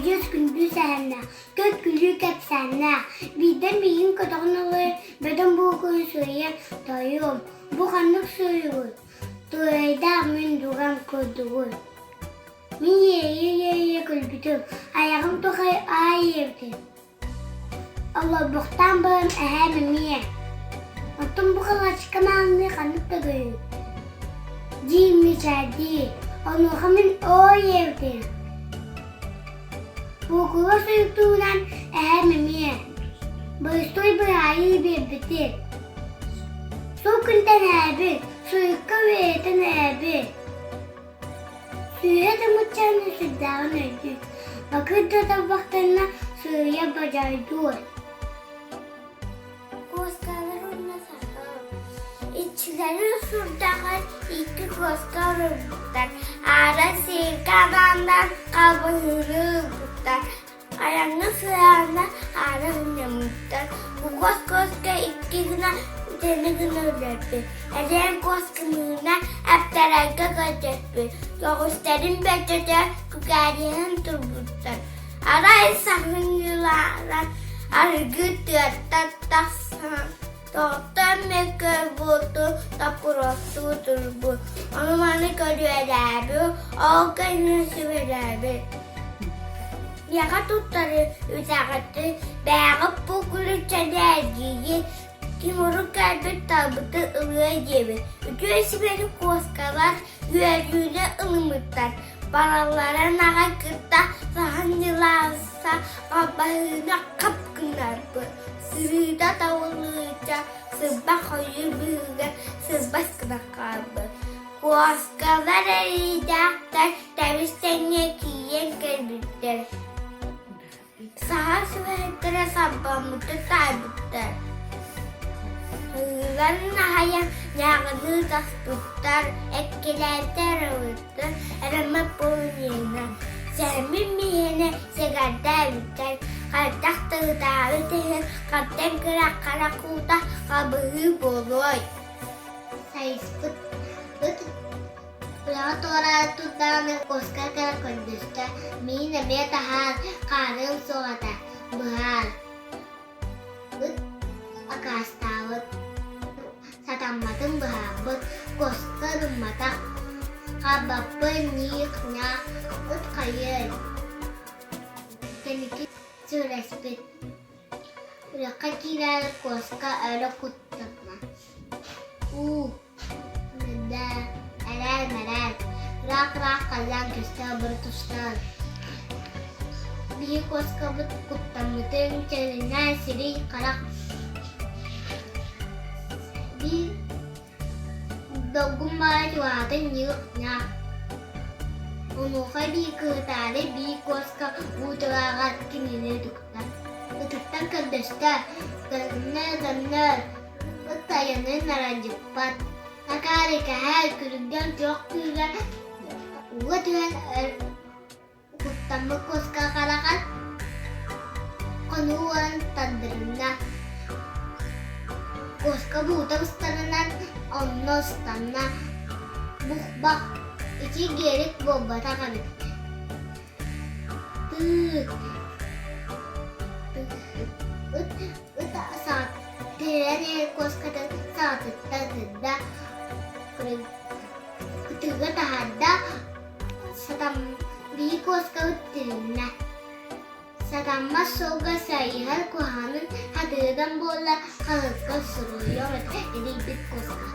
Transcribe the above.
Көрүдьүөс күндү сэһэннээх, көр-күлүү кэпсээннээх, биирдэ миигин көтөҕөн ылыы бөдөҥ буукуну суруйан тоойуом, бу ханнык суруйугуй? Туорайдаах мин дугам курдугуй. Мин иэйэ-иэйэ күлбүтүм, айаҕым тухары аай иэбитим. Олорбохтоон баран эһээм эмиэ: «Оттон бу халаачыкка маанныы ханнык төгүрүй?» дии мичээрдии, онуоха мин оо диэбитим. Буукуба суйуктуунан эһээм эмиэ: «Боростуой быһаарыы биэрбитим. Сол күнтэн эһээбин, суйукка үөрэтэн эһээбин. Сүүһэ да муччааны сүрдээҕин өйдүүр, бакыр да тарбахтарына сыыйа бадьайдуур. Куоскалар уонна сахал. Иччилэрин сурдаҕар икки куоска олорбуттар. Аара сииргэ анааннар халбаһыыны ылбыттар. Айаҥҥа сыаана аара сынньаммыттар. Кокос куоска икки гына үтэни гына өлөрбүт. Эриэн куоска мыына эптэрэргэ көрдөспүт. Көҕүстэрин бөтөтө күкээриһэн турбуттар. Арай саһыҥҥылаан арыгы тыаттан тахсан Тоҕуттан мөккөр буолту топпуруостуу турбут, ону-маны көрүөлээбит, ол кэннэ сүбэлээбит. Миэхэ туттары үтэҕитин, бээҕит бу күлүччэни эргийии, ким урут кэлбит талбыты ылыа диэбит. Үтүө сүбэни куоскалар үөрүүнү ылыммыттар, баралларын аҕай кытта саһан ньылаанса халбаһыыны хап гыннарбыт. Сырыыта табыллыыча сырбах хойуу быыһыгар сырбас гына хаалбыт. Куоскалар эриирдээхтэр тэбис-тэҥҥэ киирэн кэлбиттэр. Саха сүбэһиттэрэ сарбаммыты таайбыттар. Ыҥыран аһайан ньааҕыныы таспыттар, эккилээтэр ылыттар, эрэммэт буолан Сэһэммин миһиэнэ сэгэрдээбиттэр, хайдах да ытаары түһэн, хантан кыра харах уута хабыһыы буолуой. Сайыспыт ыт Үлэҕэ туораары турдаҕына куоска кэлэн көрдөстө, миин эмиэ таһаар, хаарыам суох этэ, быһаар. Ыт акаастаабыт, сатамматын быһаарбыт, куоска гымматах, харбаппын ньиих-ньаах, ыт хайыай Кэнники сүрэспит, үрэххэ киирээри куоска өрө куттанна, уу Да, эрээн-эрээн, ыраах-ыраах халлаан көстөө бары тустаан. Биһи куоскабыт куттаммытын чэринэ сирий харах биир долгун баара чугаһаатын ньыых-ньаах. Онуоха биир кыһытаары биир куоска уу турааҕар кинини ытыктар. Ытыктан көрдөстө, көннөр-көннөр, Ыт айанын аралдьыппат, акаары кэһээл күрүлгэн күөх күүгэ ууга түһэн куттаммыт куоска хараҕар хонуу уоран тардырынна. Куоска буута быстарынан онно ыстанна. Бух-бах, ити гиэрик буолбатах эбит. Тыы, ыт Ыт тирэн иһэр куоскатын саҕатыттан ытырда, кытыыга таһаарда, биир куоскабыт тилиннэ. Сатаммат суолга сайыһар куһаҕанын хатыырдан буолла хаһыакка суруйуом этэ илийбит куоска.